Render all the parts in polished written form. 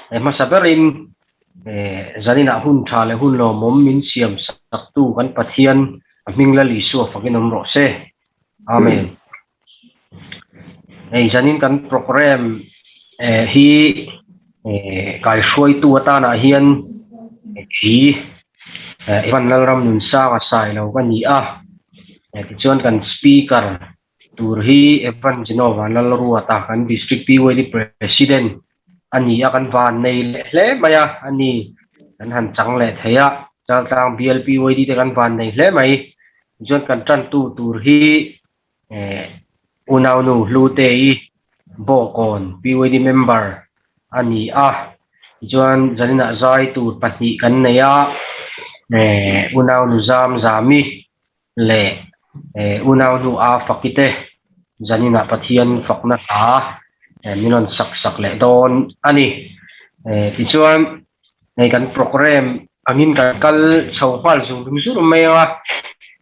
Hmasa berin zaninah hun tha leh hun lawmawm min siam saktu kan Pathian a hming Lal Isua fakin awm rawh se. Amen. Hei zanin kan program hi kaihruaitu atanah hian khi Evan Lalram Nunsanga Sailo ka ni a, tichuan kan speaker tur hi Evan Genova Lalruata kan District PYD President a ni a, kan van nei leh hle mai a, a ni kan han chang leh thei a, Chaltlang bial PYD te kan van nei hle mai, tichuan kan tantu tur hi Unaunu Hlute-i Bawkawn PYD member a ni a, tichuan zaninah zai tur pahnih kan nei a, Unaunu Zamzami leh Unaunu A Faki te zaninah Pathian fakna hla min rawn sak sak leh dawn a ni. Tichuan hei kan programme angin kan kal chho nghal zur zur mai ang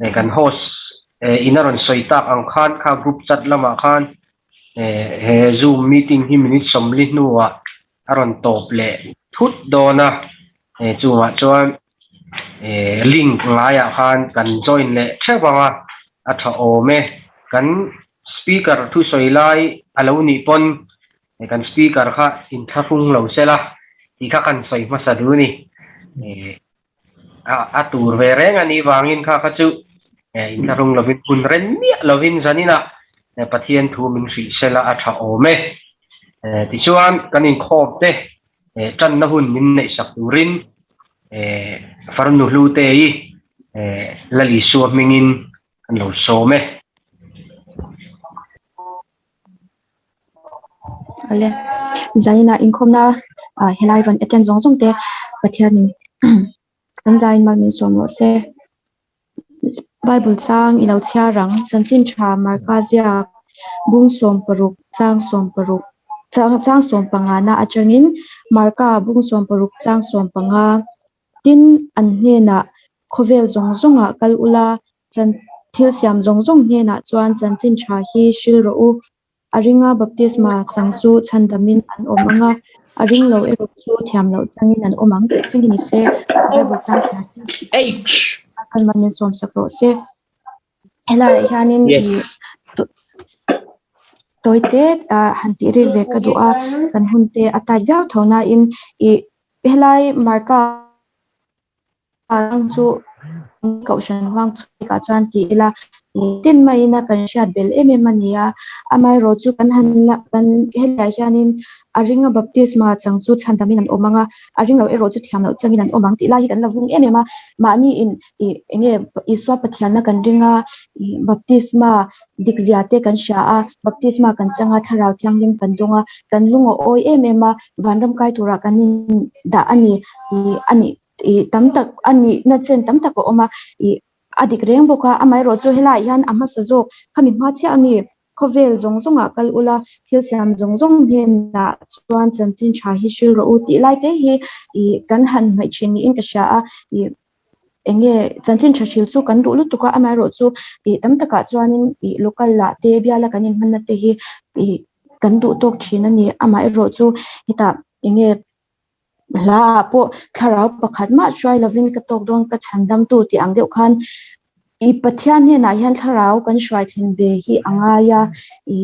a, kan host in a rawn sawi tak ang khan kha group chat lamah khan he zoom meeting hi minute 40 hnuah a rawn tawp leh thut dawn a, chungah chuan link ngaiah khan kan join leh theuh ang a, a tha awm e. Kan speaker thusawi lai a lo nih pawn kan speaker kha inthlahrung lo sela tih kha kan sawi hmasa duh a ni. A tur ve reng a nih vangin kha kha chu inthlahrung lovin hun ren miah lovin zaninah Pathian thu min hrilh sela a tha awm e. Tichuan kan inkhawm te Tanna hun min neihsak turin Farnu Hlute-i Lal Isua hmingin kan lo sawm e. Ale, zaninah inkhawmna helai rawn attend zawng zawng te Pathianin kan zaiin mal min sawm rawh se. Bible chang i lo chhiar ang. Chanchin tha Marka ziak bung 16 chang 16 chang 15 na atangin Marka bung 16 chang 15 Tin an hnenah khawvel zawng zawngah kal ula chan thil siam zawng zawng hnenah chuan chanchin tha hi hril rawh u. A ringa baptisma chang chu chhandamin an awm ang a, a ring lo erawh chu thiam loh changin an awm ang tih thlengin ni se, Bible chang thiam a kan man min sawmsak rawh se. Helaiah hianin tawi te han tih rik ve ka duh a, kan hun te a tight viau tho nain ih helai Marka Ang chu kohhran huang chhuakah chuan ti ila tin maiin a kan hriat bel em em a ni a, amaherawh chu kan han la kan helaiah hianin a ringa baptisma chang chu chhandamin an awm ang a, a ring lo erawh chu thiam loh changin an awm ang tih lai hi kan la vung em em a, mahni in ih eng nge Isua Pathianna kan ring a, ih baptisma dik zia te kan hria a, baptisma kan chang a, thlarau thianghlim kan dawng a, kan lung a awi em em a, vanram kai turah kan in dah a ni ih a nih. Ih tam tak a nihna chen tam tak a awm a, ih a dik reng bawk a, amaherawh chu helaiah hian a hmasa zawk khami hma chiah a mi khawvel zawng zawngah kal ula thil siam zawng zawng hnenah chuan chanchin tha hi hril rawh u tih lai te hi ih kan han hnaih thin niin ka hria a, ih eng nge chanchin tha hril chu kan duh lutuk a, amaherawh chu ih tam takah chuanin ih local ah te biala kan inhmanna te hi ih kan duh tawk thin a ni, amaherawh chu hetah eng nge. Hla ah pawh thlarau pakhat mah hruai lovin ka tawk dawn ka chhan damtu tih ang deuh khan i Pathian hnenah hian thlarau kan hruai thlen ve hi a ngai a, i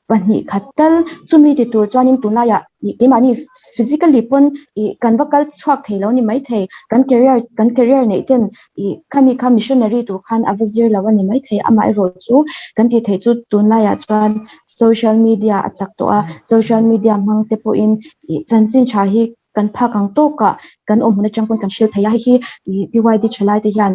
pahnih khat tal chumi ti tur chuanin tunlaiah i keimahni physically pawn i kan va kal chhuak thei lo ni maithei, kan career kan career neih ten i khami kha missionary tur khan a va zir lo a ni maithei, amaherawh chu kan tih theih chu tunlaiah chuan social media a chak tawh a, social media hmang te pawhin ih chanchin tha hi kan phak ang tawkah kan awm hmun atang pawn kan hrilh thei a, hei hi ih PYD thalai te hian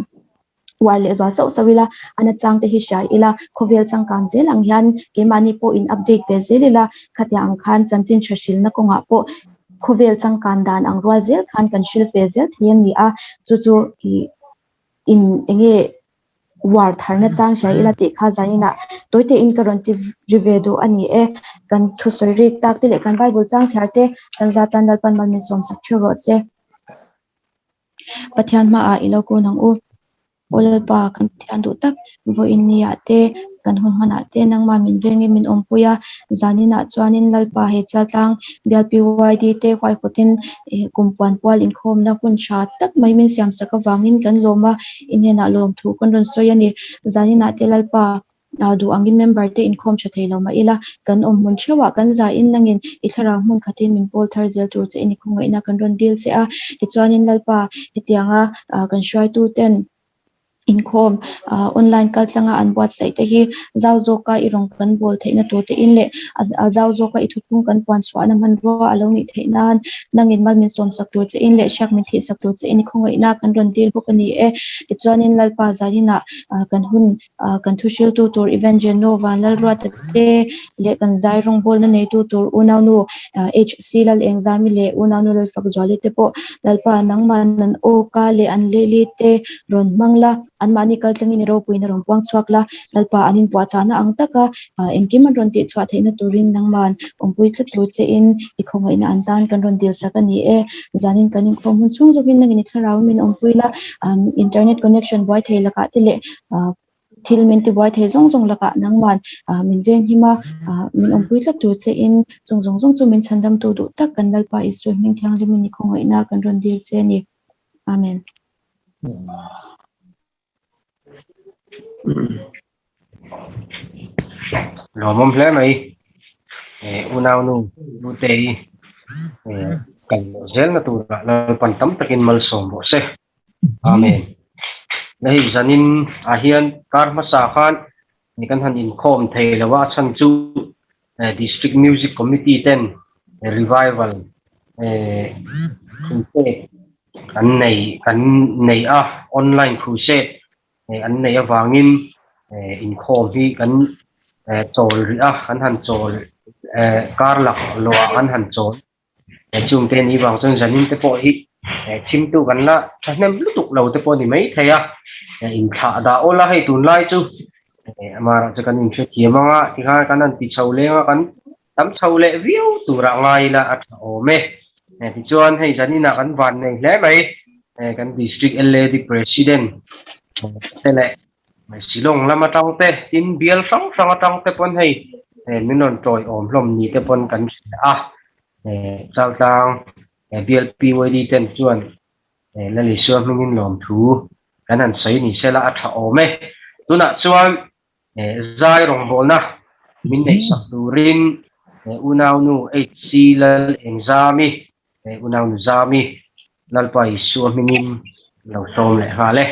uar leh zual sauh sauh ila, a nachang te hi hria ila, khawvel changkang zel ang hian keimahni pawh in update ve zel ila, khatiang ang khan chanchin tha hrilhna kawngah pawh khawvel changkan dan ang rual zel khan kan hrilh ve zel thei a ni a, chu chu ih in eng nge War tharna chang hria ila tih kha zaninah tawi tein ka rawn ti ri ve duh a ni e. Kan thusawi rik tak te leh kan Bible chang chhiar te kan zat tan Lalpan mal min sawmsak theuh rawh se. Pathian hmaah i lo kun ang u. Aw Lalpa, kan Pathian duh tak, vawiin niah te, kan hun hmanah te nangmah min vengin min awmpui a, zaninah chuanin Lalpa he Chaltlang bial PYD te huaihawtin kumpuan pual inkhawmna hun tha tak mai min siamsak avangin kan lawm a, i hnenah lawmthu kan rawn sawi a ni. Zaninah te Lalpa duh angin member te inkhawm tha thei lo mah ila, kan awm hmun theuhah kan zahin nangin i thlarau hmun khatin min pawl thar zel tur che i ni khawngaihna kan rawn dil che a. Tichuanin Lalpa hetianga kan hruaitu ten inkhawm online kal tlanga an buatsaih te hi zau zawka i rawn kan bawl theihna tur te in leh a zau zawka i thutphung kan puan chhuahna hmanrua a lo nih theih nan nangin mal min sawmsak tur che in leh hriak min thihsak tur che in i khawngaihna kan rawn dil bawk a ni e. Tichuanin Lalpa zaninah kan hun Kan thuhriltu tur Evangel Nu Vanlalruata te leh kan zai rawngbawlna neitu tur unaunu HC Lalengzami leh unaunu Lalfakzuali te pawh Lalpa nangmah nan aw ka leh an lehli te rawn hmang la, anmahni kaltlangin i ropuina rawn puang chhuak la, Lalpa an inpuahchahna ang taka engkim an rawn tihchhuah theihna turin nangmahn awmpui tlat tur chein i khawngaihna an tan kan rawn dilsak a ni e. Zanin kan inkhawm hun chhung zawkin nangin i thlarau min awmpui la, internet connection buai thei lakah te leh Thil min tibuai thei zawng zawng lakah nangman min venghim a, min awmpui tlat tur che in chung zawng zawng chu min chhandamtu duh tak kan Lalpa Isua hming thianghlimin i khawngaihna kan rawn dil che a ni. Amen. Lawmawm hle mai. Unaunu Nutei kal leh zelna turah Lalpan tam takin malsawm rawh se. Amen. Hei zanin ah hian kar hmasa khan kan han inkhawm thei lo a, a chhan chu District Music Committee ten revival crusade an nei an nei a, online crusade an neih avangin inkhawm hi kan chawl rih a, kan han chawl kar lak lawh ah kan han chawl. Chungte ni vang chuan zanin te pawh hi chhimtu kan la thahnem lutuk lo te pawh a ni mai thei a, inthlah dah awl a hei tunlai chu amaherawh chu kan inhrethiam ang a tikhan kan han ti chho leng a kan tam chho leh viau turah ngai ila a tha awm e. Tichuan hei zaninah kan van nei hle mai kan District LAD President te leh Shillong lam atang te tin bial hrang hrang atang te pawn hei min rawn tawiawm hlawm ni te pawn kan hria a, Chaltlang bial PYD ten chuan Lalisua hmingin lawmthu kan han sawi ni sela a tha awm e. Tunah chuan zai rawngbawlna min neihsak turin unaunu HC Lalengzami Unaunu Zami, Lalpa Isua hmingin lo sawm leh nghal e.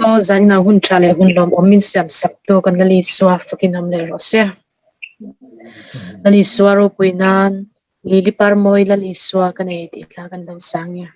Aw zanina hun tha leh hun lawmawm min siam sak tu kan Lal Isua fakin awm leh rawh se. Lal Isua ropui nan Lili Parmawi Lal Isua ka nei tih hla kan lo sang e.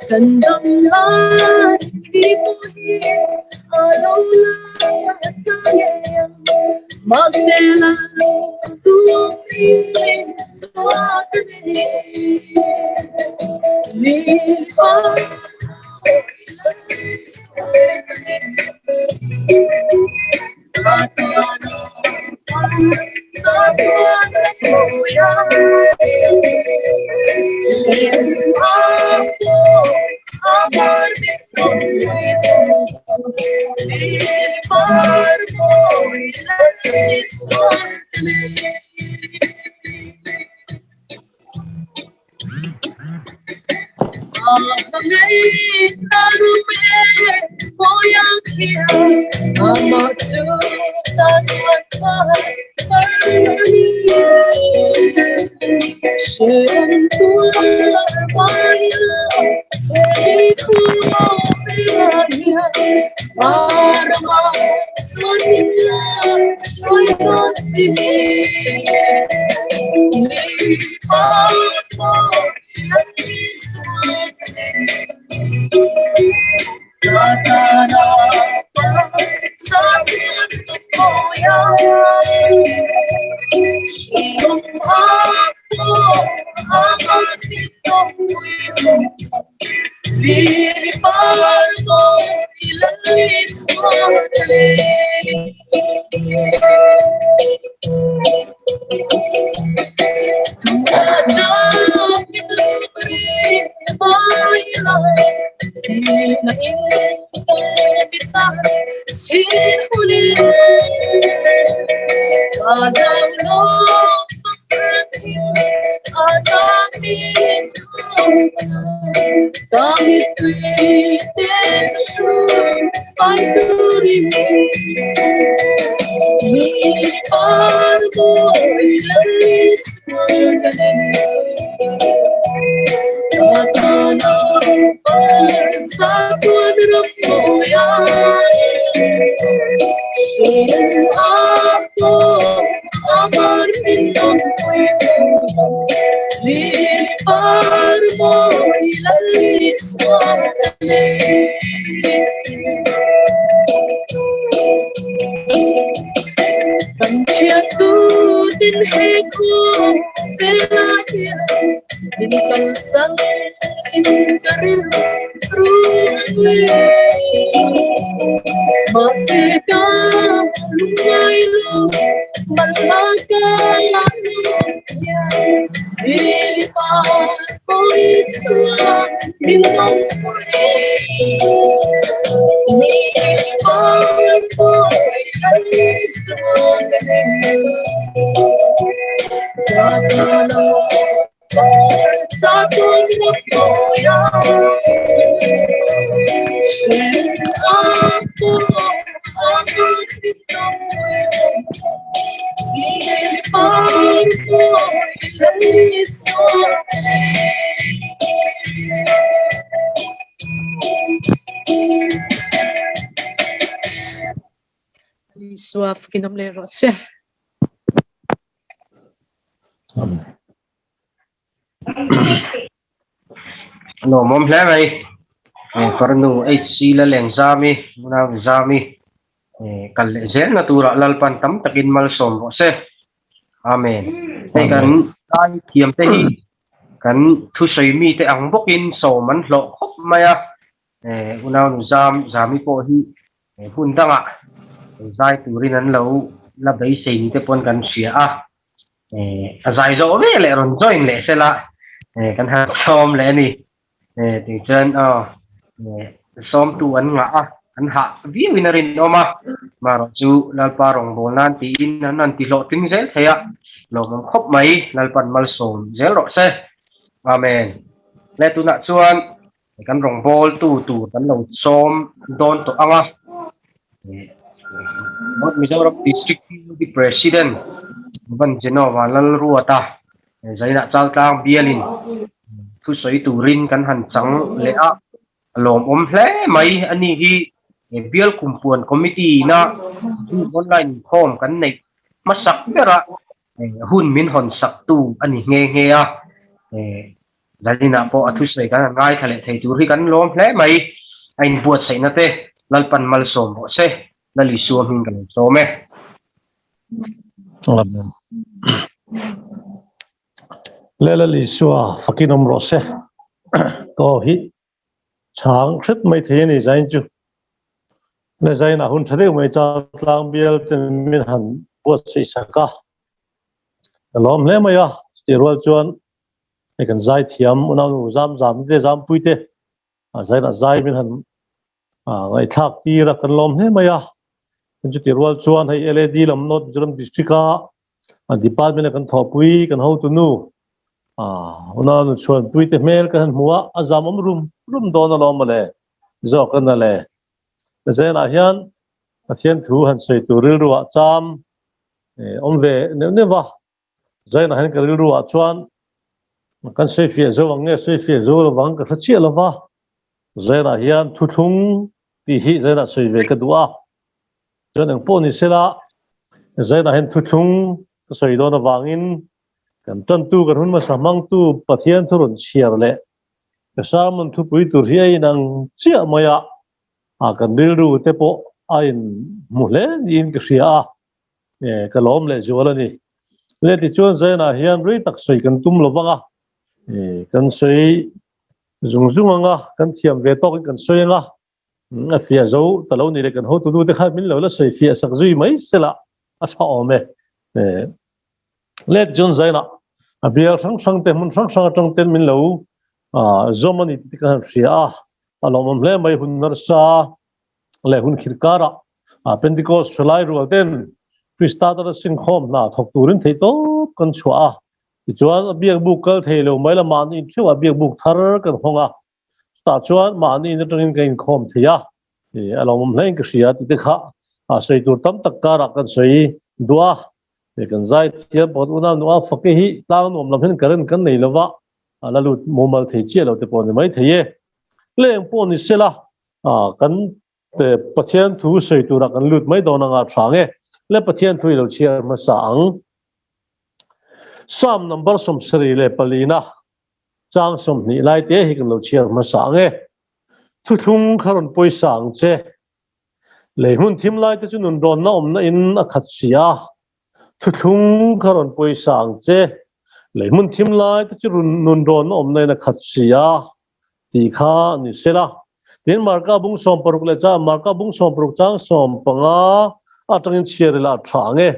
Kan dam lai ni pawh hi a lo la ta ngei ang. Mahse la tumin suah ka nei. Lili par mawi suah ka nei. Isua fakin awm leh rawh se. Amen. Lawmawm hle mai. Farnu HC Lalengzami, Unau Zami, kal leh zelna turah Lalpan tam takin malsawm rawh se. Amen. Hei kan zai thiam te hi kan thusawi mite ang bawkin sawm an hlawh khawp mai a. Unau nu Zam, Zami pawh hi hmun dangah zai turin an lo la beisei ni te pawn kan hria a. A zai zawh ve leh rawn join leh sela kan han sawm leh a ni. Tichuan aw sawmtu an ngah a, an hah viauin a rinawm a, marawh chu Lalpa rawngbâwl nân tiin an rawn ti hlawhtling zel thei a, lawmawm khawp mai, Lalpa'n malsawm zel rawh se. Amen. Le tunah chuan kan rawngbâwltu tur kan lo sawm dawn tawh ang a, North Mizoram District PUD President Van Genova Lalruata Zainah Chaltlang bialin thusawi turin kan han chang leh a, a lawmawm hle mai. Ani hi Bial Kumpuan Committee ina Zoom online inkhawm kan neih hmasak bera hun min hawn saktu a ni nghe nghe a. Zainah pawh a thusawi kan han ngaithla leh thei tur hi kan lawm hle mai. A inbuatsaihna te Lalpan malsawm rawh se. Lal Isua hming ka lo sawm e. Amen. Le Lal Isua fakin awm rawh se. Ko hi chhang hret mai thei a ni zain chu. Le zain a hun tha deuh mai cha tlang bial ten min han buatsaih sak a. Ka lawm hle mai a, chutih rual chuan hei kan zai thiam unau nu zam zam te zam pui te a zain a zai min han ngaihthlak tir a kan lawm hle mai a. Chutih rual chuan hei LAD lam North Mizoram District a department a kan thawhpui kan hotu nu unau nu chhuanpui te hmel kan han hmu a, a zam awm rum rum dawn alawm mawle zawk a na le. Zenah hian Pathian thu han sawi tur rilru ah cham awm ve neuh neuh va, Zainah hian ka rilru ah chuan kan sawi fiah zo ang nge sawi fiah zo lovang ka hre chiah lova, Zainah hian thuthlung tih hi Zainah sawi ve ka duh a, chuan eng pawh ni sela Zainah hian thuthlung ka sawi dawn avangin kan tantu kan hun hmasa hmangtu Pathian thu rawn chhiar leh. Ka sermon thupui tur hi a inang chiah mai a, a kan rilru te pawh a in hmu hle niin ka hria a, ka lawm leh zual a ni. Le tichuan Zainah hian rei tak sawi kan tum lo vang a, kan sawi zung zung ang a, kan thiam ve tawkin kan sawi ang a, a fiah zo ta lo ni le kan hotu nu te khan min lo la sawi fiah sak zui mai sela a tha awm e. Le tichuan Zainah a bial hrang hrang te hmun hrang hrang atang ten min lo zawm a ni tih te kan han hria a, a lawmawm hle mai hun narsa leh hun khir karah Pentecost thalai rual ten Krista tana singkhawm hna thawk turin theihtawp kan chhuah a, tichuan a biakbuk kal thei lo mai la mahni intheuh ah biakbuk thar kan hawng a, chutah chuan mahni in atangin kan inkhawm thei a, a lawmawm hle in ka hria tih te kha sawi tur tam tak karah kan sawi duh a, kan zai thiam pakhat unau nuah fake hi tlang nuam lam hian current kan nei lova a la lut mumal thei chiah lo te pawh ni mai thei e. Leng pawh ni sela kan Pathian thu sawi turah kan lut mai dawn anga tha nge le Pathian thu i lo chhiar hmasa ang. Psalm number 74na chang 20 lai te hi kan lo chhiar hmasa ang e. Thuthlung kha rawn pawisa ang che. Lei hmun thim lai te chu nun rawnna awmna in a khat si a. Thuthlung kha rawn pawisa ang che. Lei hmun thim lai te chu nun rawnna awmna in a khat si a. Tih kha ni sela. Tin, Marka bung 60 leh chang Marka bung 60 chang 15 atangin chhiar ila a tha ang e.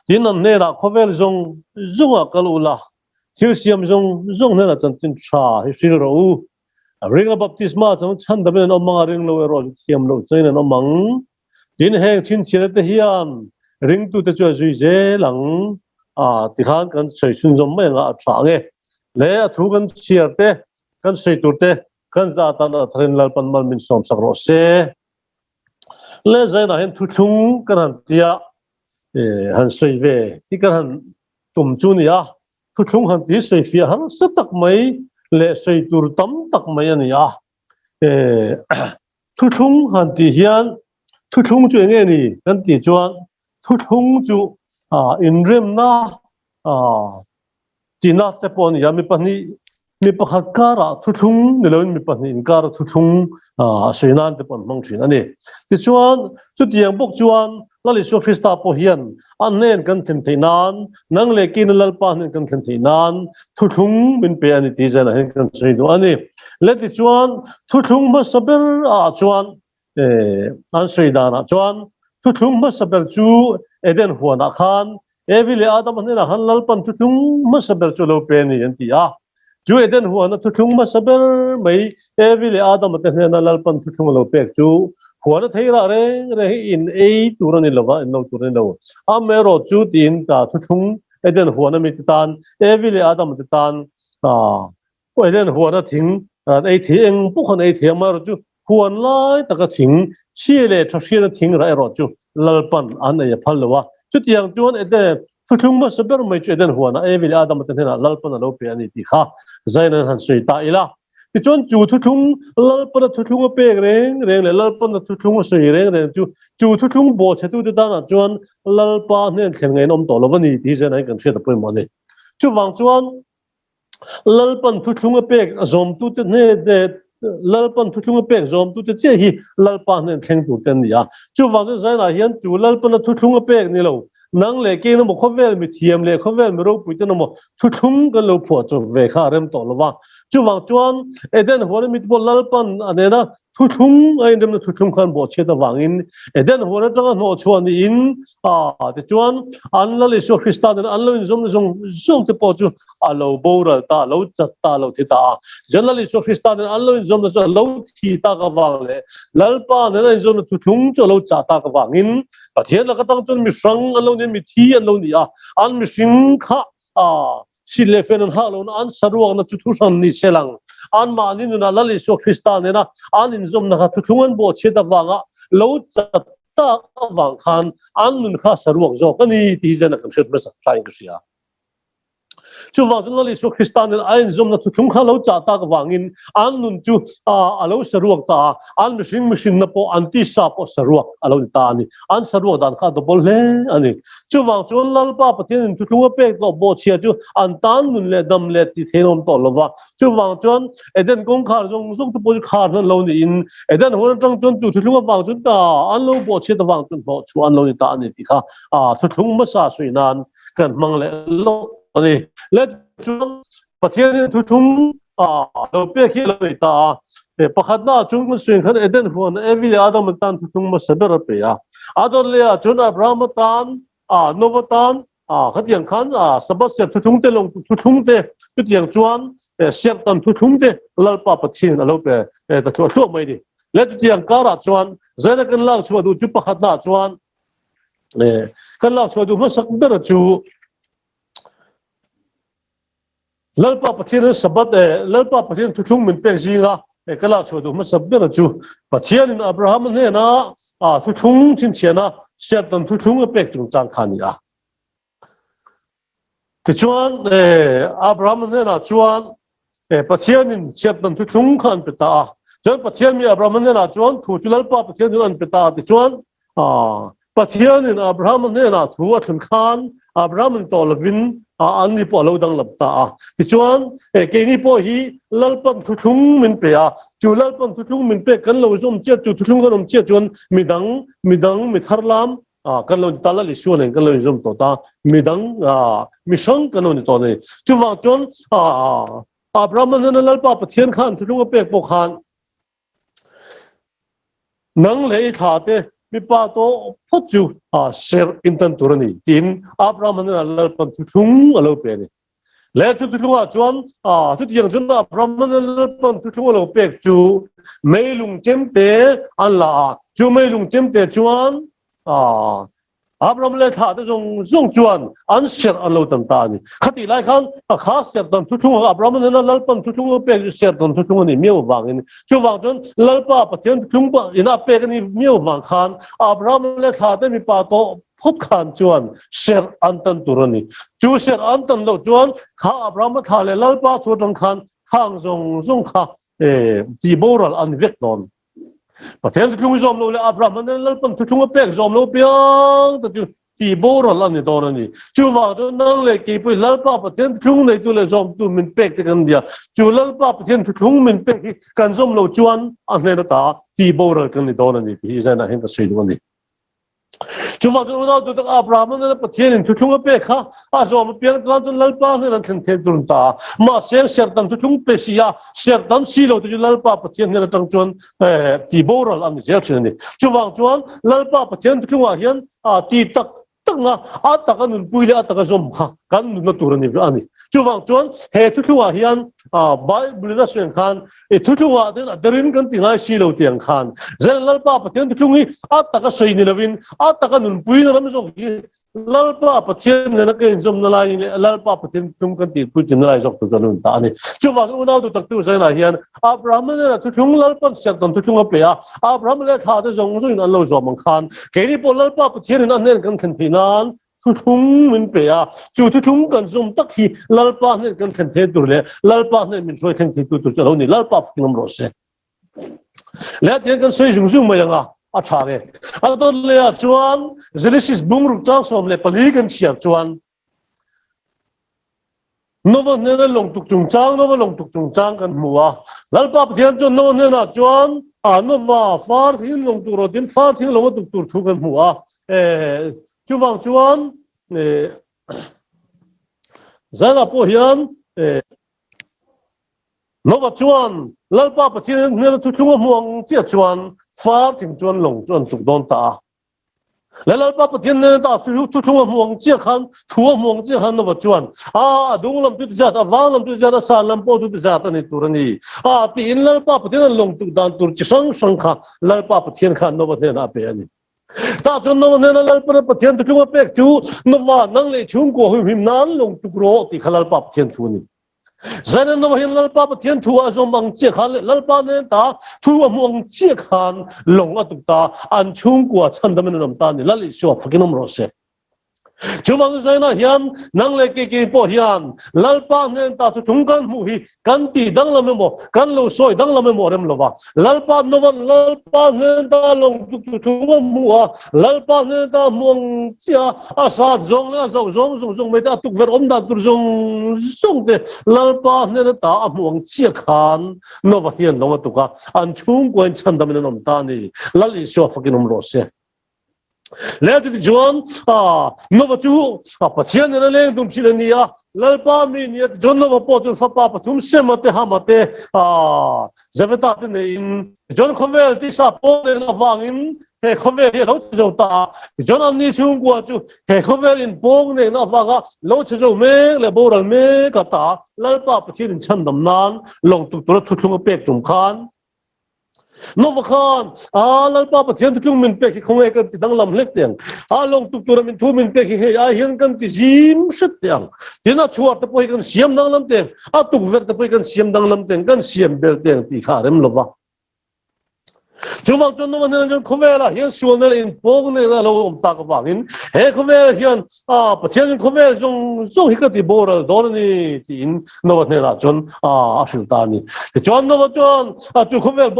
Tin, an hnenah khawvel zawng zawngah kal ula, thil siam zawng zawng hnenah chanchin tha hi hril rawh u. A ring a baptisma chang chhan damin an awm ang a, ring lo erawh chu thiam loh changin an awm ang. Tin, heng chhinchhiahna te hian ringtute chu a zui zel ang a, tikhan kan sawi chhunzawm mai anga a tha ang e. Le a thu kan chhiar te, kan sawi tur te kan za atan a tharin Lalpan mal min sawmsak rawh se. Le zainah hian thuthlung kan han tia han sawi ve hi kan han tum chu ni a, thuthlung han ti sawi fiah harsa tak mai leh sawi tur tam tak mai a ni a. Thuthlung han tih hian thuthlung chu enge ni kan tih chuan thuthlung chu inremna tina te pawh a ni a, mi pahnih mi pakhat karah thuthlung ni loin mi pahnih inkara thuthlung sawi nan te pawh an hmang thin a ni. Tichuan chutiang bawk chuan Lal Isua Krista pawh hian a hnen kan thlen theih nan nang leh keina Lalpa hnen kan thlen theih nan thuthlung min pe a ni tih zanah hian kan sawi duh a ni. Le tichuan thuthlung hmasa ber ah chuan an sawi danah chuan thuthlung hmasa ber chu Eden huanah khan Evi leh Adama hnenah khan Lalpan thuthlung hmasa ber chu a lo pe a ni an ti a. Chu Eden huana thuthlung hmasa ber mai Evi leh Adama te hnena Lalpan thuthlung a lo pek chu huana thei rah reng reng hi in ei tur a ni lova, in lo tur a ni lo. Amaherawh chu tiin ta thuthlung Eden huana mite tan, Evi leh Adama te tan Eden huana thing an ei thei eng pawh khan ei thei amaherawh chu huan lai taka thing chhia leh tha hriatna thing rah erawh chu Lalpan an ei a phal lo a. Chutiang chuan Eden thuthlung hmasa ber mai chu Eden huanah Evi leh Adama te hnenah Lalpan a lo pe a ni tih kha Zain an han sawi ta ila. Tichuan chu thuthlung Lalpana thuthlung a pek reng reng leh Lalpana thuthlung a sawi reng reng chu chu thuthlung bawhchhetute tanah chuan Lalpa hnen thlen ngaih an awm tawh lo a ni tih hi Zain ah hian kan hriat a pawimawh a ni. Chuvang chuan Lalpan thuthlung a pek zawmtute hne Lalpan thuthlung a pek zawmtute chiah hi Lalpa hnen thleng tur te an ni a. Chuvang chu Zainah hian chu Lalpana thuthlung a pek ni lo, nang leh kein emaw khawvel mi thiam leh khawvel mi ropui ten emaw thuthlung kan lo phuah chawp ve kha a rem tawh lo va. Chuvang chuan Eden huan ami te pawh Lalpan a nena Thuthlung a inremna thuthlung khan bawhchhiat avangin Eden huan atanga hnawhchhuah niin a tichuan an Lal Isua Krista nena an lo inzawmna zawng zawng te pawh chu a lo boral ta, a lo chat ta, a lo thi ta a. Chuan Lal Isua Krista nena an lo inzawmna chu a lo thi tak avang leh Lalpa nena inzawmna thuthlung chu a lo chah tak avangin Pathian laka tang chuan mihrang an lo ni a, mithi an lo ni a, an mihring kha a Sit leh fen an hah lohna an saruakna chu thuhran ni se lang. Anmahni nunah Lal Isua Krista nena an inzawmna kha thuthlung an bawhchhiat avanga lo chat tak avang khan an nun kha saruak zawk a ni tih hi zan a kan hriat hmasak thain ka hria. Chuvang chuan Lal Isua Krista nen a inzawmna thuthlung kha lo chah tak avangin an nun chu a lo saruak ta a, an mihring mihrinna pawh an tisa pawh saruak a lo ni ta a ni. An saruak dan kha a double hle a ni. Chuvang chuan Lalpa Pathianin thuthlung a pek tawh bawhchhia chu an tan nun leh dam leh tih theih an awm tawh lo va. Chuvang chuan Eden kawngkhar zawng zawng te pawh chu khar hnan lo niin Eden huan atang chuan chu thuthlung avang chuan ta an lo bawhchhiat avang chuan hlawh chhuah an lo ni ta a ni tih kha thuthlung hmasa sawi nan kan hmang leh lawk a ni. Leh chuan Pathianin thuthlung lo pek hi a lo nei ta a. Pakhatna ah chuan kan sawi ang khan Eden huan Evi leh Adam atan thuthlung hmasa ber a pe a. A dawt leh ah chuan Abraham atan, Nova tan, Khatiang khan Sabbath serh thuthlung te, lawng thuthlung te, chutiang chuan serh tan thuthlung te Lalpa Pathian a lo pe ta thluah thluah mai a ni. Leh chutiang karah chuan Zaina kan lak chhuah duh chu pakhatnaah chuan kan lak chhuah duh hmasak bera chu Lalpa Pathian Sabbath Lalpa Pathian thuthlung min pek zinga ka lak chhuah duh hmasa bera chu Pathianin Abraham hnena thuthlung chhinchhiahna serhtan thuthlung a pek chungchang kha a ni a. Tichuan Abraham hnenah chuan Pathianin serhtan thuthlung kha an pe ta a. Chuan Pathian mi Abraham hnenah chuan thu chu Lalpa Pathian chuan an pe ta a. Tichuan Pathianin Abraham hnenah thu a thlun khan Abraham-in tawh lovin anni pawh a lo danglam ta a. Tichuan, keini pawh hi Lalpan thuthlung min pe a, chu Lalpan thuthlung min pek kan lo zawm chiat chu thuthlung kan awm chiat chuan midang, midang, mi thar lam kan lo ni ta, Lal Isua nen kan lo inzawm tawh ta, midang, mi hrang kan lo ni tawh a ni. Chuvang chuan Abraham-a hnena Lalpa Pathian khan thuthlung a pek pawh khan, Nang leh i thla te mipa tawh phawt chu serh in tan tur a ni, tiin Abraham hnenah Lalpan thuthlung a lo pe a ni. Leh chu thuthlungah chuan chutiang chuan Abraham hnena Lalpan thuthlung a lo pek chu meilung chemte an la a, chu meilung chemte chuan Abraham leh thlah te zawng zawng chuan an serh an lo tan ta a ni. Khatih lai khan a kha serh dan thuthlung ang Abraham hnena Lalpan thuthlung a pek chu serh dan thuthlung a nih miau avangin chuvang chuan Lalpa Pathian thuthlung pawh ina pek a nih miau avang khan Abraham leh thlah te mipa tawh phawt khan chuan serh an tan tur a ni. Chu serh an tan loh chuan kha Abraham a thlah leh Lalpa thu atang khan khang zawng zawng kha tih boral an ni vek dawn. Pathian thuthlung zawm lo leh Abraham nen Lalpan thuthlung a pek zawm lo piang te chu tih boral a ni dawn a ni. Chuvang chuan nang leh kei pawhin Lalpa Pathian thuthlung neitu leh zawmtu min pek te kan nia. Chu Lalpa Pathian thuthlung min pek hi kan zawm lo chuan a hnen ata tih boral kan ni dawn a ni tih hi Zainah hian ka sawi duh a ni. Chuvang chuan unau duhtak Abraham nena Pathianin thuthlung a pek kha a zawm apiang chuan chuan Lalpa hnen an thlen thei tur ta a. Mahse serhtan thuthlung pe si a, serhtan si lo te chu Lalpa Pathian hnen atang chuan ti boral a ni zel thin a ni. Chuvang chuan Lalpa Pathian thuthlungah hian ti tak tak a, a taka nunpui leh a taka zawm kha kan nunna tur a ni a ni. Chuvang chuan he thuthlungah hian Bible in a sawi ang khan i thuthlungah ten a derin kan ti ngai si lo tih ang khan Zen Lalpa Pathian thuthlung hi a taka sawi ni lovin a taka nunpui na ram zawk hi Lalpa Pathian nena ka inzawmna lai leh Lalpa Pathian thuthlung kan tihpui tina lai zawk tur chuan a nun ta a ni. Chuvangin unau duh taktu Zainah hian Abraham nena thuthlung Lalpan serhtan thuthlung a pe a, Abraham leh thla te zawng zawngin an lo zawm ang khan keini pawh Lalpa Pathianin a hnen kan thlen theih nan Thuthlung min pe a, chu thuthlung kan zawm tak hi Lalpa hnen kan thlen thei tur leh Lalpa hnen min hruai thleng theitu tur chu a lo ni. Lalpa fakin awm rawh se. Leh tiang kan sawi zung zung mai ang a, a tha ve. A dawt leh ah chuan Genesis bungruk chang 14 kan chhiar chuan Nova hnena lawngtuk chungchang, Nova lawngtuk chungchang kan hmu a. Lalpa Pathian chuan Nova hnenah chuan a Nova far thing lawng tur rawtin far thing lawng a tuk tur thu kan hmu a. Chuvang chuan Zainah pawh hian Nova chuan Lalpa Pathian hnena thuthlung a hmu ang chiah chuan far thing chuan lawng chu an tuk dawn ta a. Le Lalpa Pathian nen ta chu thuthlung a hmu ang chiah khan, thu a hmu ang chiah khan Nova chuan, A, a dung lam chu ti zat, a vang lam chu ti zat, a san lam pawh chu ti zat a ni tur a ni. A, tiin Lalpa Pathian an lawng tuk dan tur chi hrang hrang kha Lalpa Pathian khan Nova hnenah a pe a ni. Tah chuan Nova hnena Lalpa Pathian thuthlung a pek chu, Nova, nang leh chhungkua huimhim nan lawng tuk rawh tih kha Lalpa Pathian thu a ni. Zaina Nova hian Lalpa Pathian thu a zawm ang chiah khan leh Lalpa nen ta thu a hmu ang chiah khan lawng a tuk ta, an chhungkua chhandamin an awm ta a ni. Lal Isua fakin awm rawh se. Chuvang zainah hian nang leh kei kei pawh hian Lalpa hnen ta thuthlung kan hmuh hi kan tih danglam emaw, kan lo sawi danglam emaw a rem lo va. Lalpa novan Lalpa hnen ta lawng tuk thuthlung a hmu a, Lalpa hnen ta hmu ang chiah a, a sat zawng leh a zoh zawng zawng zawng mai te, a tukverh awm dan tur zawng zawng te Lalpa hnen ata a hmu ang chiah khan Nova hian lawng a tuk a, an chhungkuain chhandamin an awm ta a ni. Lal Isua fakin awm rawh se. Le ti chuan Nova chu Pathian nena leng dum thin a ni a, Lalpa mi nia ti chuan Nova pawh chuan fapa pathum Sema te Hama te Javeta te neiin tichuan khawvel tisa pawl nen avangin he khawvel hi a lo chhe zo ta a, tichuan anni chhungkua chu he khawvel inpawng nehna avanga lo chhe zo mek leh boral mek a ta Lalpa Pathian inchhandam nan lawng tuk tura thuthlung a pek tum khan Nova khan, A Lalpa Pathian thutlung min pek hi khawnge kan ti danglam hlek teh ang. A lawng tuk tura min thu min pek hi hei ai hian kan ti zim hret teh ang. Tin, a chhuar te pawh hi kan siam danglam teh ang, a tukverh te pawh hi kan siam danglam teh ang, kan siam bel teh ang tih kha a rem lo va. Chuvang chuan Nova hnenah chuan khawvelah hian sualna leh inpawng nena lo awm tak avangin he khawvel hian a Pathianin khawvel zawng zawng hi ka ti boral dawn a ni tiin Nova hnenah chuan a hrilh ta a ni. Tichuan Nova chuan chu khawvel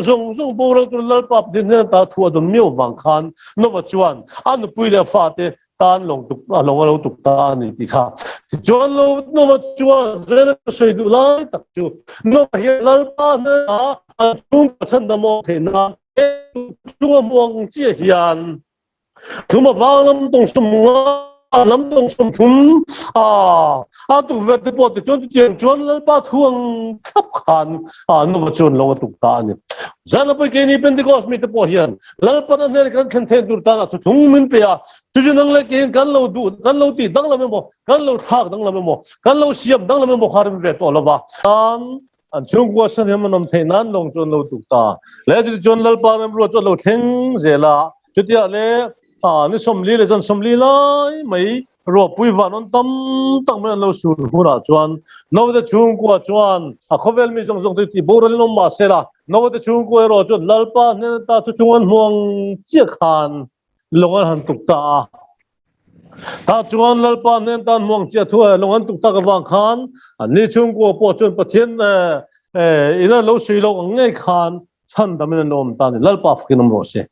zawng zawng boral tur Lalpa Pathian hnena ta thu a dawn miau vang khan Nova chuan a nupui leh a fate tan lawng tuk a lawng a lo tuk ta a ni tih kha. Tichuan Nova chuan zen a sawi duh lai tak chu Nova hian Lalpa hnena a chhungkaw chhandam awm theih nan chunga hmuang chiah hian Thum a vang lam tawng sum nga lam tawng sum thum a a tukverh te pawh tichuan chutiang chuan Lalpa thu ang thlap khan a Nova chuan lo a tuk ta a ni. Zan a pawi keini Pentecost mite pawh hian Lalpan a hnen kan thlen theih tur tan a thuthlung min pe a, chu chu nang leh keiin kan lo duh kan lo tih danglam emaw kan lo thlak danglam emaw kan lo siam danglam emaw kha rem ve tawh lo va. An chhungkua sahnem an awm theih nan lawng chu an lo tuk ta. Le chutichuan Lalpa remruat chu a lo thleng zel a. Chutiah le ni 40 leh zan 40 lai mai ruahpui van awn tam tak mai an lo sur hunah chuan naute chhungkua chuan a khawvel mi zawng zawng te tih boral in awm mah se la, naute chhungkua erawh chuan Lalpa hnen ata chu chung an hmuang chiah khan lawng an han tuk ta a. Tah chuan Lalpa hnen tan hmuang chiah thu lawng an tuk tak avang khan anni chhungkua pawh chuan Pathian ina lo sui lo ang ngei khan chhandamin an awm ta a ni. Lalpa fakin awm rawh se.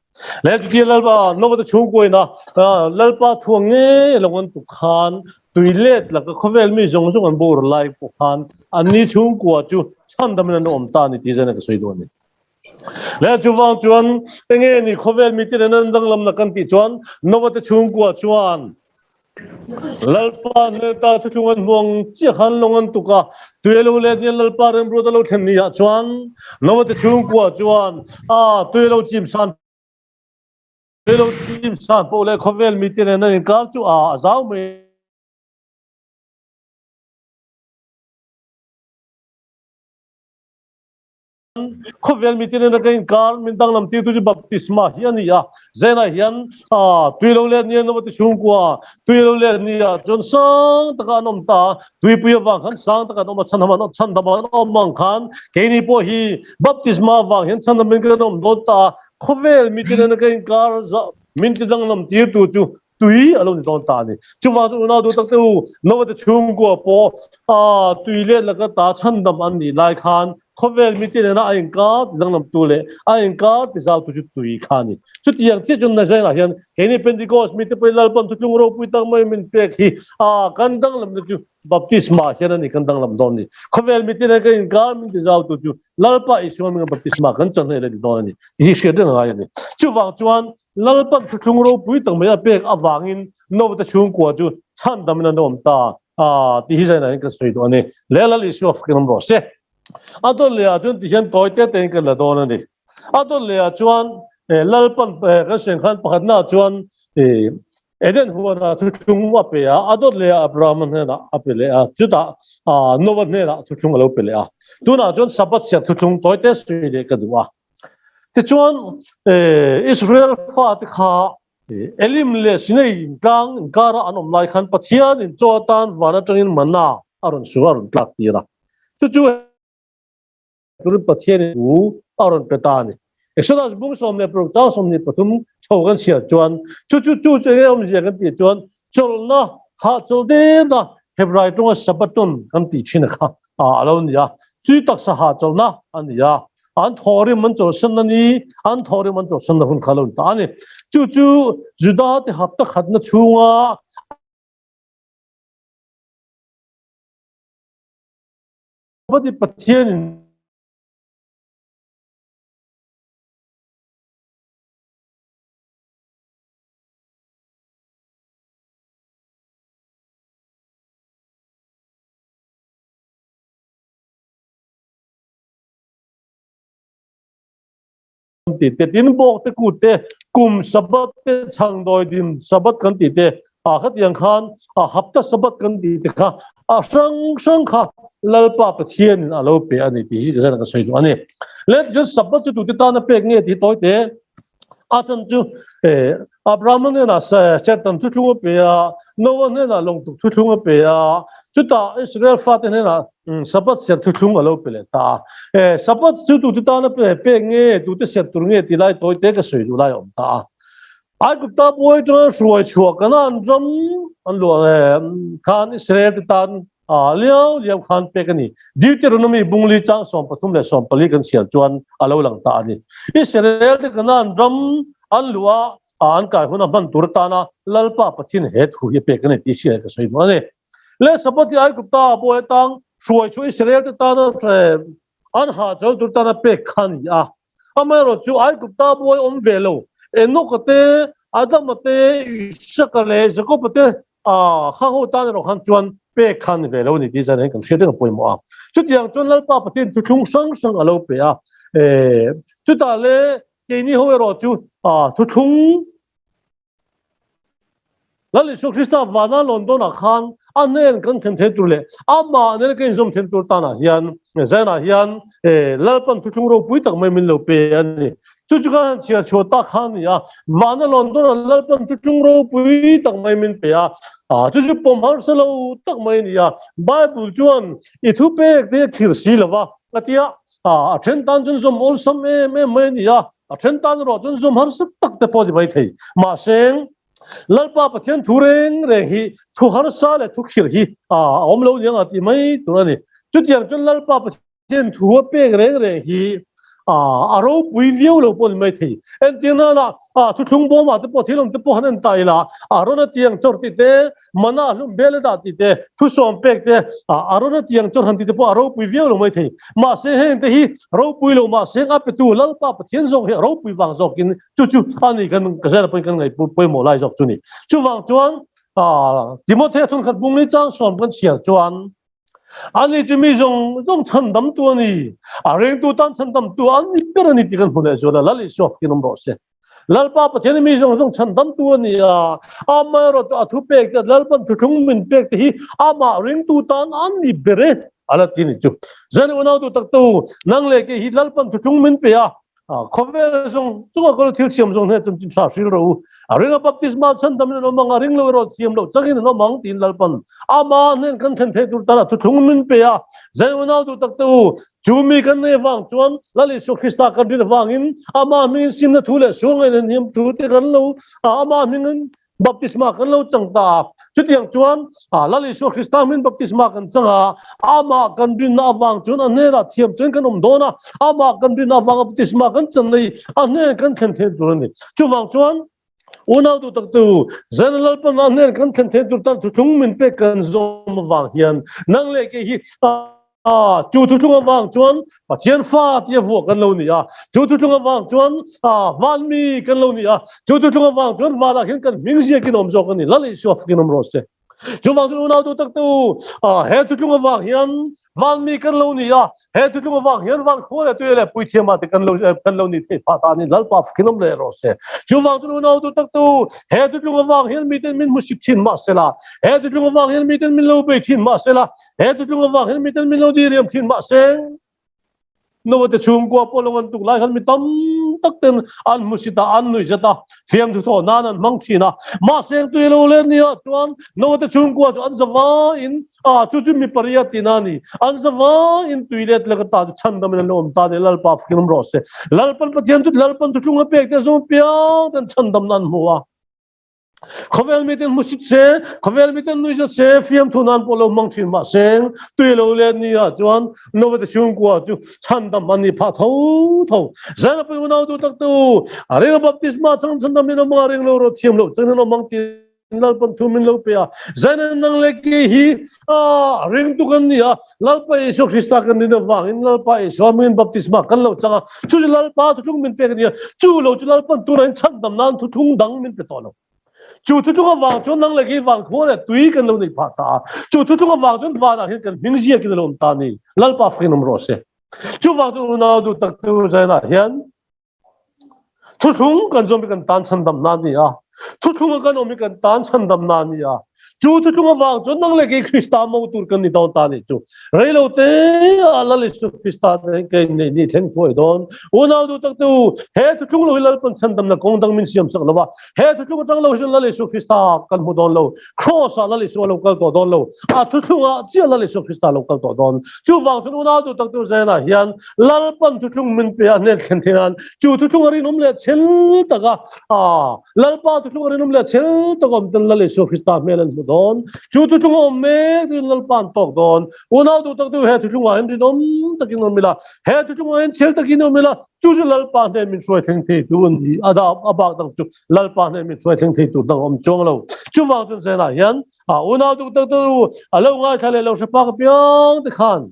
Leh chutia Lalpa Novate chhungkua ina Lalpa thu ang ngei lawng an tuk khan tui let laka khawvel mi zawng zawng an boral lai pawh khan anni chhungkua chu chhandamin an awm ta a ni tih zan ka sawi dawn a ni. Le chuvang chuan enge ni khawvel miten an an danglamna kan tih chuan Novate chhungkua chuan Lalpa hneta thuthlung an hmuang chiah khan lawng an tuk a, tui a lo let nian Lalpa remruat a lo thlen ni ah chuan Novate chhungkua chuan a tui a lo chim san tui a lo chim san poh leh khawvel miten an an inkar chu a a zau mai. Khawvel mi tin in a ka inkar min danglam tirtu chu baptisma hi a ni a, Zenah hian tui lo let ni a Novati chhungkua tui lo let ni ah chuan sang taka an awm ta a, tuipui avang khan sang taka an awm a, chhandam an awm ang khan keini pawh hi baptisma avang hian chhandam in kan awm dawn ta a, khawvel mi tin in a ka inkar min ti danglam tirtu chu tui a lo ni dawn ta a ni. Chuvang chu unau duh tak te u, Novate chhungkua pawh tui let laka ta chhandam an nih lai khan khawvel mite nena a inkar ti danglamtu leh a inkar ti zautu chu tui kha a ni. Chutiang chiah chu Nazareth-ah hian keini Pentecost mite pawhin Lalpan thutlung ropui tak mai min pek hi kan danglamna chu baptisma hian a ni kan danglam dawn ni. Khawvel mite nena kan inkar min ti zautu chu Lalpa Isua hminga baptisma kan chan hei la ni dawn a ni tih hi hriat reng a ngai a ni. Chuvang chuan Lalpan thuthlung ropui tak mai a pek avangin Novate chhungkua chu chhandamin an awm ta a tih hi zainah hian kan sawi duh a ni. Le Lal Isua fakin awm rawh se. A dawn lehah chuan ti hian tawi te tein kan la dawn a ni. A dawn lehah chuan Lalpan kan sawi ang khan pakhatnaah chuan Eden huanah thuthlung a pe a, a dawt lehah Abrahama hnenah a pe leh a, chutah Nova hnenah thuthlung a lo pe leh a. Tunah chuan Sabbath siam thuthlung tawi te sawi leh ka duh a. Tichuan, Israel fate kha Elim leh Sinai tlang inkara an awm lai khan Pathianin chaw atan van atangin manna a rawn su a rawn tlak tir a. Chu chu turin Pathianin thu a rawn pe ta a ni. Exodus bung 16 chang 23 chho kan chhiar chuan chu chu chu chu enge awmzia kan tih chuan. Chawlhna, hahchawlh derna, Hebrai tawnga Shabbaton kan tih thin kha a lo ni a. Chui taksa hahchawlhna a ni a. An thawhrim an chawlhsanna ni, an thawhrim an chawlhsanna hun kha a lo ni ta a ni. Chu chu Juda te hapta khatna chhunga Vati Pathianin Ti te tin bawk te kut te kum Sabbath te chhangdawi din Sabbath kan tih te ah khatiang khan a hapta Sabbath kan tih te kha a hrang hrang kha Lalpa Pathianin a lo pe a ni tih hi ka zan ka sawi duh a ni. Le tichuan Sabbath chu tute tana pek nge tih tawi te a chan chu Abrahama hnenah Sertan thuthlung a pe a, Noah hnenah lawngtuk thuthlung a pe a, chutah Israel fate hnenah Sabbath serh thuthlung a lo pe leh ta a. Sabbath chu tute tana pek nge, tute serh tur nge tih lai tawi te ka sawi duh lai a awm ta a. Aigupta buai atanga hruai chhuah Kanaan ram an luah khan Israel te tan liau liau khan pek a ni. Deuteronomy bungli chang 34 leh 40 kan chhiar chuan a lo lang ta a ni. Israel te Kanaan ram an luah a an kai huna hman tur atana Lalpa Pathian he thu hi a pek a ni tih hriat ka sawi duh a ni. Le Sabbath hi Aigupta buai atang hruai chu Israel te tana an hahchawl tur tana pek kha a ni a. Amaherawhchu Aigupta buai awm ve lo Enoka te, Adama te, Isaka leh Jakoba te kha ho tan erawh khan chuan pek kha a ni ve lo a ni tih zan hian kan hriat reng a pawimawh a. Chutiang chuan Lalpa Pathian thuthlung hrang hrang a lo pe a. Chutah le keini ho erawh chu thuthlung Lal Isua Krista vana lawn dawnah khan a hnen kan thlen theih tur leh amah nena kan inzawm theih tur tanah hian zanah hian Lalpan thuthlung ropui tak mai min lo pe a ni. Chu chu kan han chhiar chhuah tak kha a ni a, vana lawn dawnah Lalpan thuthlung ropui tak mai min pe a, chu chu pawm harsa lo tak mai a ni a. Bible chuan i thupek te hi a thlir si lo va, a ti a, a then tan chuan zawm awlsam em em mai a ni a. A then tan erawh chuan zawm harsa tak te pawh a ni mai thei. Mahse, Lalpa Pathian thu reng reng hi thu harsa leh thu khirh hi a awm lo niang a tih mai tur a ni. Chutiang chuan Lalpa Pathian thu a pek reng reng hi a ropui viau lo pawh a ni mai thei. Entir nana thuthlung bawmah te pawh thil awm te pawh han en ta ila, a rawn a tiang chawrh tih te, Mana hlum bel a dah tih te, thusawm pek te, a rawn a tiang chawrh han tih te pawh a ropui viau lo mai thei. Mahse heng te hi ropui lo mahse a petu Lalpa Pathian zawk hi a ropui vang zawkin chu chu a ni kan ka zela pawhin kan ngaih pawimawh lai zawk chu ni. Chuvang chuan Timothea thunkhat bungli chang sawm kan chhiar chuan ani chu mi zawng zawng chhandamtu a ni, a ringtu tan chhandamtu a ni ber a ni tih kan hmu leh zual a, Lal Isua fakin awm rawh se. Lalpa Pathian mi zawng zawng chhandamtu a ni a, amaherawh chu a thupek te Lalpan thuthlung min pek te hi amah ringtu tan a ni ber e, a la ti ni chu. Zan unau duh tak tu, nang leh kei hi Lalpan thuthlung min pe a, khawvel zawng chunga kal thil siam zawng hne chanchin tha hril rawh u. A ringa baptisma chhandam in an awm ang, a ring lo erawh thiam loh changin an awm ang tiin Lalpan amah hnen kan thlen theih tur tana thuthlung min pe a. Zan unau duh tak te u, Chu mi kan nei avang chuan Lal Isua Krista kan rin avangin amah hmingin simna thu leh sual ngaihna hniam thu te kan lo amah hmingin baptisma kan lo chang ta a. Chutiang chuan Lal Isua Krista hmingin baptisma kan chang a, amah kan rinna avang chuan a hnenah thiam chuan kan awm dawn a, amah kan rinna avanga baptisma kan chan nei a hnen kan thlen theih tur a ni. Chuvang chuan Unau duh tak tu, Zan Lalpan a hnen kan thlen theih tur tan thuthlung min pek kan zawm avang hian nang leh kei hi chu thuthlung avang chuan Pathian fa tia vuah kan lo ni a, chu thuthlung avang chuan van mi kan lo ni a, chu thuthlung avang chuan vanah hian kan hming ziakin awm zawk a ni. Lal Isua fakin awm rawh se. Chuvang chuan unau duh tak te u, he thuthlung avang hian van mi kan lo ni a, he thuthlung avang hian van khua leh tui leh puithiamah te kan lo kan lo ni thei phah ta a ni, Lalpa fakin awm leh rawh se. Chuvang chuan unau duh tak te u, he thuthlung avang hian miten min hmusit thin mah sela, he thuthlung avang hian miten min lo bei thin mah sela, he thuthlung avang hian miten min lo diriam thin mah se, Naute chhungkua pawh lo an tuk lai khan mi tam tak ten an hmusit a, an nuih zet a, fiamthu thawh nan an hmang thin a. Mahse engtui lo let ni ah chuan naute chhungkua chu an zavaiin, ah chu chu mi pariat tihna a ni, an zavaiin tui let lek ata chu chhandam in an lo awm ta a ni, Lalpa fakin awm rawh se. Lalpan Pathian chu Lalpan thuthlung a pek te zawng piang ten chhandamna an hmu a. Khawvel miten hmusit se, khawvel miten nuihzat se, fiamthu nan pawh lo hmang thin mah seng, tui lo let ni ah chuan Nova te chhungkua chu chhandam an ni phah tho tho. Zaina pui unau duh tak te u, a ring a baptisma chang chhandam in awm anga ring lo rawh thiam loh changin awm ang tiin Lalpan thu min lo pe a. Zaina nang leh kei hi a ringtu kan ni a, Lalpa Isua Krista kan rin avangin Lalpa Isua hmingin baptisma kan lo chang a, chu chu Lalpa thuthlung min pek a ni a, chu lo chu Lalpan tunah in chhandam nan thuthlung dang min pe tawh lo. Chu thuthlung avang chuan nang leh kei van khua leh tui kan lo neih phah ta a, chu thuthlung avang chuan vanah hian kan hming ziakin a lo awm ta a ni. Lalpa fakin awm rawh se. Chuvang chuan unau duh tak tu Zainah hian Thuthlung kan zawm hi kan tan chhandamna a ni a, thuthlunga kan awm hi kan tan chhandamna a ni a. Chu thuthlung avang chuan nang leh kei Krista mo tur kan ni dawn ta a nih chu. Rei lo te ah Lal Isu Krista te kei nei ni thleng thuai dawn. Unau duh tak te u, he thuthlung lo hi Lalpan chhandamna kawng dang min siam sak lo va, he thuthlung atang lo hi chuan Lal Isu Krista kan hmu dawn lo. Kraws ah Lal Isu a lo kal tawh dawn lo. A thuthlung ah chiah Lal Isu Krista a lo kal tawh dawn. Chuvang chuan unau duh tak te u Zion ah hian Lalpan thuthlung min pe a hnen thlen theih nan chu thuthlung a rinawm leh chhel taka a Lalpa thuthlung a rinawm leh chhel taka awm ten Lal Isua Krista hmel an hmu dawn. Chu thuthlung a awm mek tuin Lalpa an tawk dawn. Unau duh tak tu he thuthlung ah hian rinawm takin awm ila, he thuthlung ah hian chhel takin awm ila, chu chu Lalpa hnen min hruai thleng thei tu an ni. A da a bak dang chu Lalpa hnen min hruai thleng thei tur dang a awm chuang lo. Chuvang chuan zenah hian a unau duh tak tu a lo ngaithla leh lo hre pak apiang te khan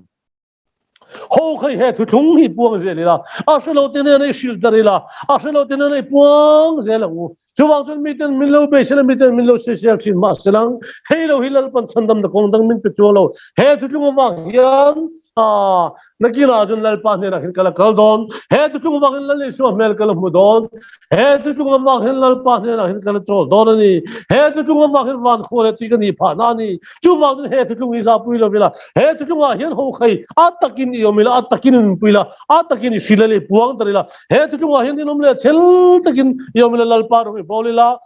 Ho khai he thuthlung hi puang zel ila, a hre lo te nen i hrilh dar ila, a hre lo te nen i puang zel ang u. Chuvang chuan miten min lo bei sela, miten min lo sawisel thin mah selang, hei lo hi Lalpan chhandamna kawng dang min pe chuang lo. He thuthlung avang hian a nakinah chuan Lalpa hnenah hian ka la kal dawn. He thuthlung avang hian Lal Isua hmel ka la hmu dawn. He thuthlung avang hian Lalpa hnenah hian ka la chawl dawn a ni. He thuthlung avang hian van khua leh tui ka nih phahna a ni. Chuvang chuan he thuthlung hi zahpui lo ila, he thuthlungah hian ho khai a takin i awm ila, a takin in pui ila, a takin i hrilh ila, i puang tar ila, he thuthlungah hian inawm leh chhel takin i awm ila, Lalpa rawng i bawl ila,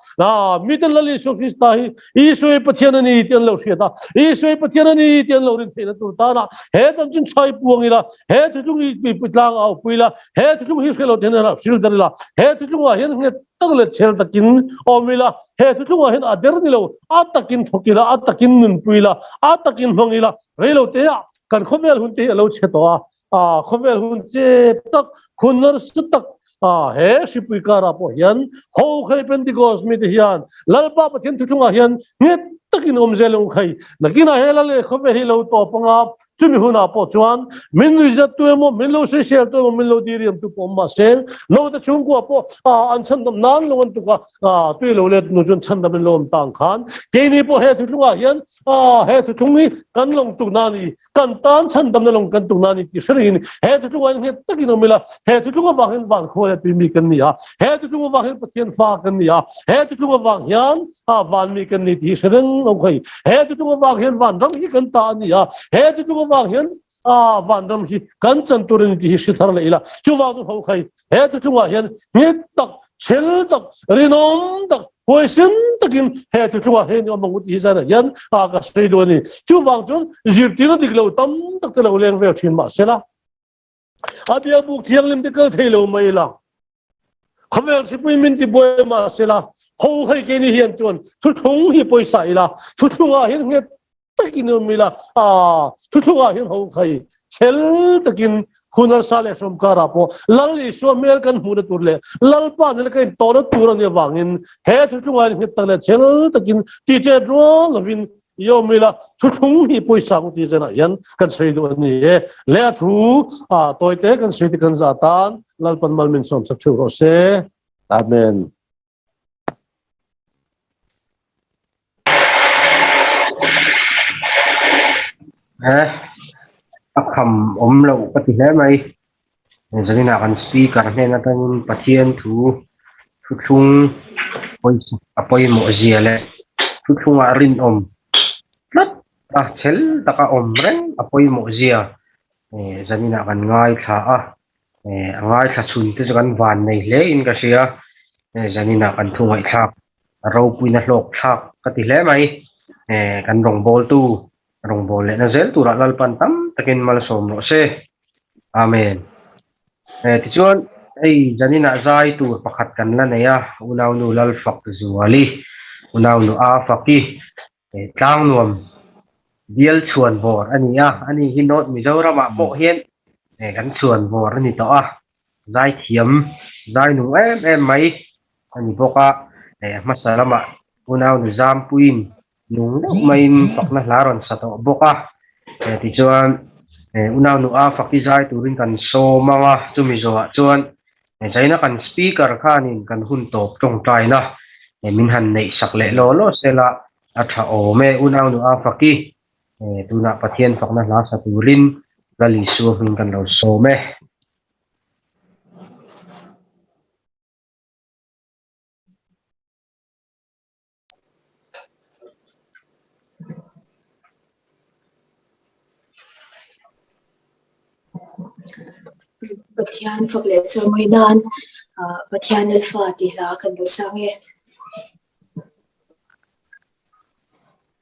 miten Lal Isua Krista hi Isua i Pathian a ni tih an lo hriat a, Isua i Pathian a ni tih an lo rin theihna tur tana he chanchin tha i puang ila, he thuthlung hi i tlang au pui ila, he thuthlung hi hre lo te hian hrilh dar ila, he thuthlungah hian nghet tak leh chhel takin awm ila, he thuthlungah hian a der ni lo, a takin thawk ila, a takin nunpui ila, a takin hmang ila, rei lo te ah kan khawvel hun te hi a lo chhe tawh a, a khawvel hun chep tak, hun nasa tak, a he hripui karah pawh hian ho khai Pentecost mite hian Lalpa Pathian thuthlungah hian nghet takin awm zel ang khai, nakinah he lal leh khawvel hi lo tawp anga Chumi hunah pawh chuan min nuihzat tu emaw, min lo sawisel tu emaw, min lo diriam tu pawh awm mah se, naute chhungkua pawh an chhandam nan lo an tuk a, tui lo let nu chuan chhandam in lo awm ta ang khan keini pawh he thuthlungah hian he thuthlung hi kan lawng tuk na ni, kan tan chhandamna lawng kan tuk na ni tih hre rengin he thuthlungah hian nghet takin awm ila, he thuthlung avang hian van khua leh tui mi kan ni a, he thuthlung avang hian Pathian fa kan ni a, he thuthlung avang hian a van mi kan ni tih hi hre reng lo khai. He tutung avang hian vanram hi kan ta a ni a, he tutung avang hian a vanram hi kan chan tur a ni tih hi hre thar leh ila. Chuvang chu ho khai, he tutungah hian nghet tak, chhel tak, rinawm tak, huaisen takin he tutungah hian i awm ang u tih hi zanah hian a ka sawi duh a ni. Chuvang chuan zirtirna dik lo tam tak te lo leng vel thin mah sela, A biakbuk thianghlim te kal thei lo mai ila, khawvel hripui min ti buai mah sela, ho hei keini hian chuan thuthlung hi pawisa ila, thuthlungah hian nghet takin awm ila, aa thuthlungah hian ho khai chhel takin hun harsa leh hrawm karah pawh Lal Isua hmel kan hmuhna tur leh Lalpa nena kan intawhna tur a nih avangin he thuthlungah hian nghet tak leh chhel takin tihchet rual lovin I awm ila thuthlung hi pawisa ang ti zenah hian kan sawi duh a ni e. Le a thu a tawite kan sawi te kan za tan Lalpan mal min sawm sak theuh rawh se. Amen. He a kham awm loh ka ti hle mai. Zaninah kan speaker hnen atangin Pathian thu thuthlung pawisa a pawimawh zia leh thuthlungah rinawm tlat a chhel taka awm reng a pawimawh zia zaninah kan ngaithla a, a ngaithla chhun te chu kan van nei hle in ka hria, zaninah kan thu ngaihthlak a ropuina hlawk thlak ka ti hle mai, kan rawngbawltu Rawngbâwl lehna zêl tûrah Lalpan tam takin malsâwm rawh se. Amen. Tichuan, hei zaninah zai tûr pakhat kan la nei a, unaunu Lalfak Zuali. Unaunu a Faki Tlangnuam bial chhuan vawr a ni a, ani hi North Mizoramah pawh hian kan chhuan vawr a ni tawh a, zaithiam zai nung em em mai a ni bawk a, hmasa lamah unaunu Zampuiin nung deuh maiin fakna hla rawn sa tawh bawk a, tichuan unaunu a Faki zai turin kan sawm ang a, chumi zawhah chuan China kan speaker khanin kan hun tawp tawngtaina min han neih sak leh law law sela a tha awm e. Unaunu a Faki, tunah Pathian fakna hla sa turin Lal Isua hming kan lo sawm e. Pathian fak leh chawimawi nan Pathian Lalfa tih hla kan lo sang e.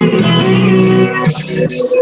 Amen.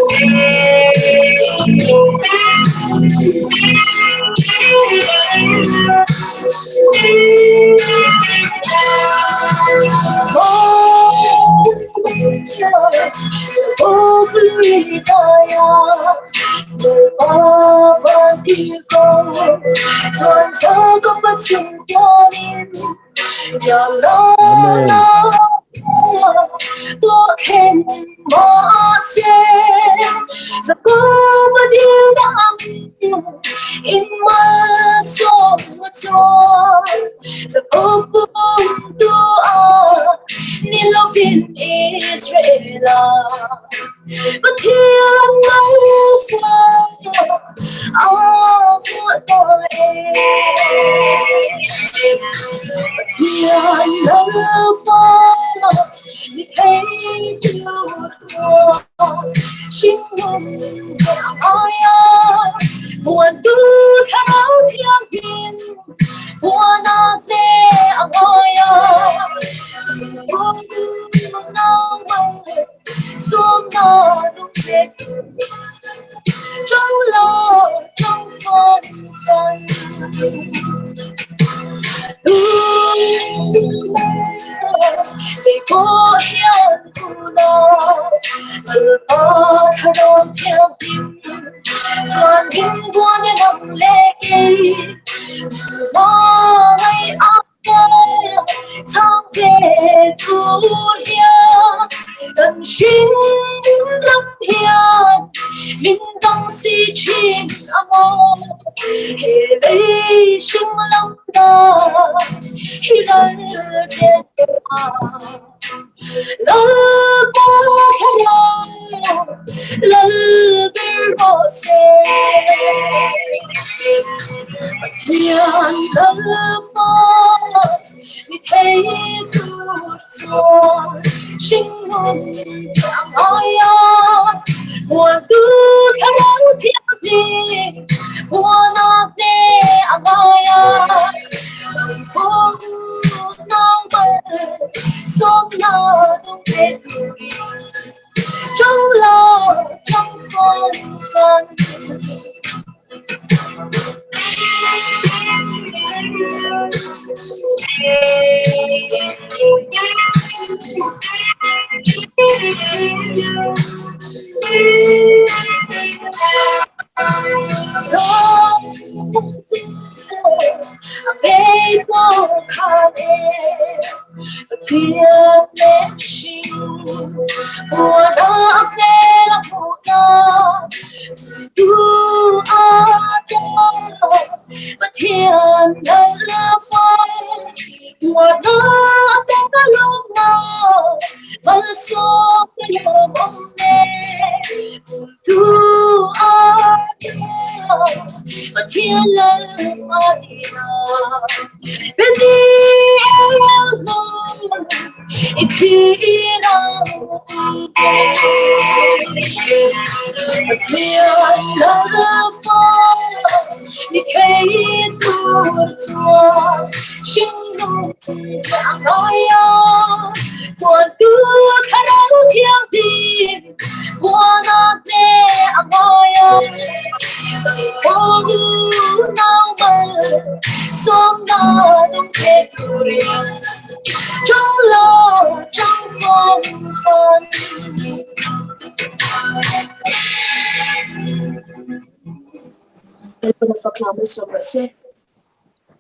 Lalpan a fak hla malsawm rawh se.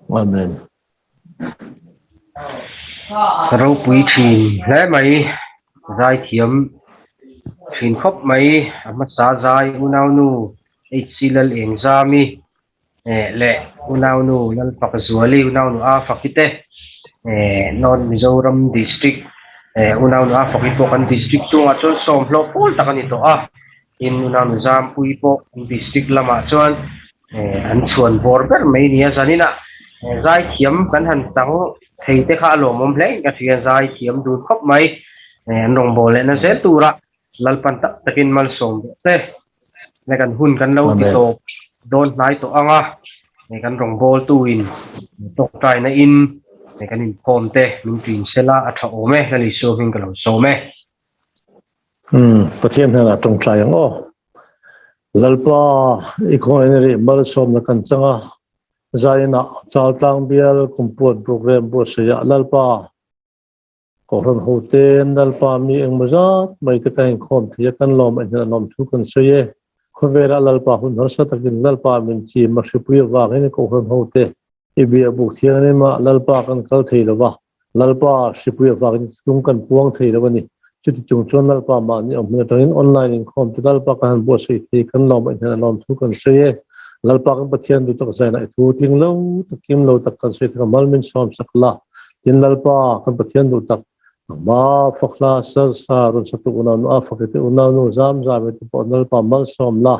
Amen. Ropui thin hle mai, zaithiam thin khawp mai, a hmasa zai unaunu HC Lalengzami leh unaunu Lalfakzuali, unaunu A Faki te North Mizoram District unaunu A Faki pawh kan district chungah chuan sawmhlawh pawl tak a ni tawh a. Tin, unaunu Zampui pawh an district lamah chuan an chhuan bawr ber mai nia. Zaninah zaithiam kan han chang thei te kha a lawmawm hle in ka hria, zaithiam dun khawp mai. An rawngbâwl lehna zel tura Lalpan tak takin malsawm rawh se. Hei kan hun kan lo ti tawp dawn hnai tawh ang a, hei kan rawngbâwltuin tawngtaina in hei kan inkhawm te min ṭin sela a ṭha awm e, Lal Isua hming ka lo sawm e. Umm, Pathian hnenah tawngtai ang aw. Lalpa, i khawngaihna leh malsawmna kan chang a, Zainah Chaltlang bial kumpuan program buatsaihah Lalpa, Kohhran hoten Lalpa mi engmaw zat mai te kan inkhawm thei a, kan lawm a hnenah lawmthu kan sawi e. Khawvelah Lalpa hun harsa takin Lalpa min chim a hripui avangin Kohhran hote i bia buk thianghlim ah Lalpa kan kal thei lo va, Lalpa hripui avangin lung kan puang thei lo a ni. Chuti chung chuan Lalpa mahni awm hmun atangin online inkhawm te Lalpa kan han buatsaih thei kan lawm a inhnen a lawm thu kan sawi e. Lalpa kan Pathian duh tak zainah i thu tling lo tak kim lo tak kan sawi tak a mal min sawm sak la. Tin Lalpa kan Pathian duh tak nangma fak hla sar sa rawn satu unaunu a fak i te unaunu zam zam i te pawh Lalpa mal sawm la.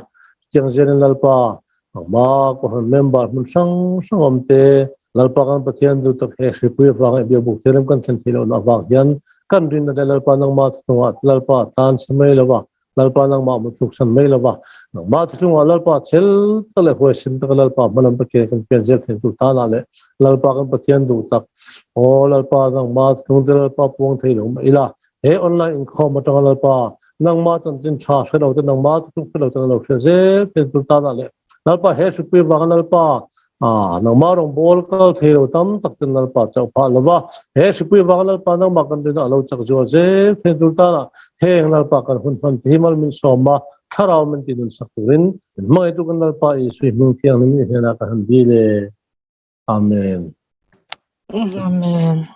Chutiang zelin Lalpa Nangmah Kohhran member hmun hrang hrang awm te, Lalpa kan Pathian duh tak he hripui avanga i biakbuk thianghlim kan thlen theih lohna avang hian kan rinna te Lalpa nangmah thuthlungah Lalpa tan sa mai lova, Lalpa nangmah muthluksan mai lova, nangmah thuthlungah Lalpa chel tak leh huaisim taka Lalpa hmalam ta ke kan pian zel theih tur tanah leh Lalpa kan Pathian duh tak, Aw Lalpa nangmah thuthlung te Lalpa puang thei lo mah ila, He online inkhawm atanga Lalpa, nangmah chanchin tha hre lo te, nangmah thutluk hre lo te lo hria zel thei tur tanah leh Lalpa he hripui avanga Lalpa, ah, nangmah rawngbâwl kal thei lo tam tak ten Lalpa chauh phah lo va, he hripui avanga Lalpa nangmah kan rinah lo chak zual zel thei tur tanah heng Lalpa kan hun hman te hi mal min sawm a, thlarau min ti nun sak turin min hmangaihtu kan Lalpa Isui hming thianghlim i hnenah ka han dil e. Amen. Amen.